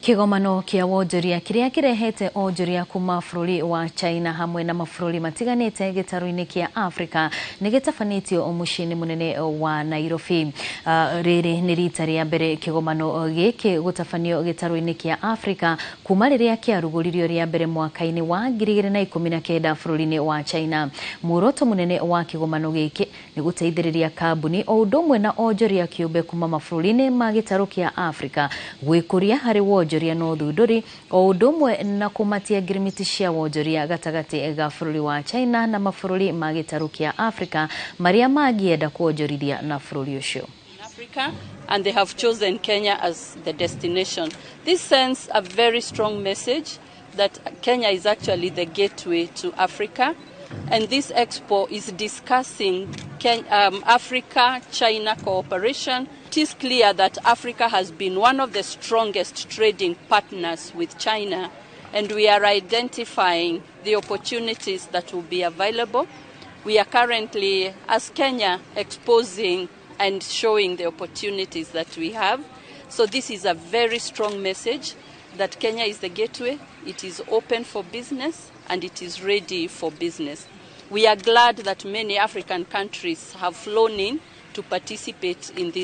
Kĩgomano kĩa wonjoria kĩrĩa kĩrehete onjoria kuma bũrũri wa China hamwe na mabũrũri matiganĩte gĩtarũ-inĩ kĩa Afrika nĩ gĩtabanĩtio mũciĩ-inĩ mũnene wa Nairobi. Rĩrĩ nĩ rita rĩa mbere kĩgomano gĩkĩ gũtabanio gĩtarũ-inĩ kĩa Afrika kuma rĩrĩa kĩarugũririo rĩa mbere mwaka-inĩ wa 2019 bũrũri-inĩ wa China. Muoroto mũnene wa kĩgomano gĩkĩ nĩ gũteithĩrĩria kambuni o ũndũ ũmwe na onjoria kĩũmbe kuma mabũrũri-inĩ ma gĩtarũ kĩa Afrika gwĩkũria harĩ wonjoria na ũthundũri o ũndũ ũmwe na kũmatia ngirimiti cia wonjoria gatagatĩ ga bũrũri wa China na mabũrũri ma gĩtarũ kĩa Afrika marĩa mangĩenda kuonjorithia na bũrũri ũcio. Africa, and they have chosen Kenya as the destination. This sends a very strong message that Kenya is actually the gateway to Africa. And this expo is discussing Africa China cooperation. It is clear that Africa has been one of the strongest trading partners with China, and we are identifying the opportunities that will be available. We are currently, as Kenya, exposing and showing the opportunities that we have. So this is a very strong message that Kenya is the gateway, it is open for business, and it is ready for business. We are glad that many African countries have flown in to participate in this.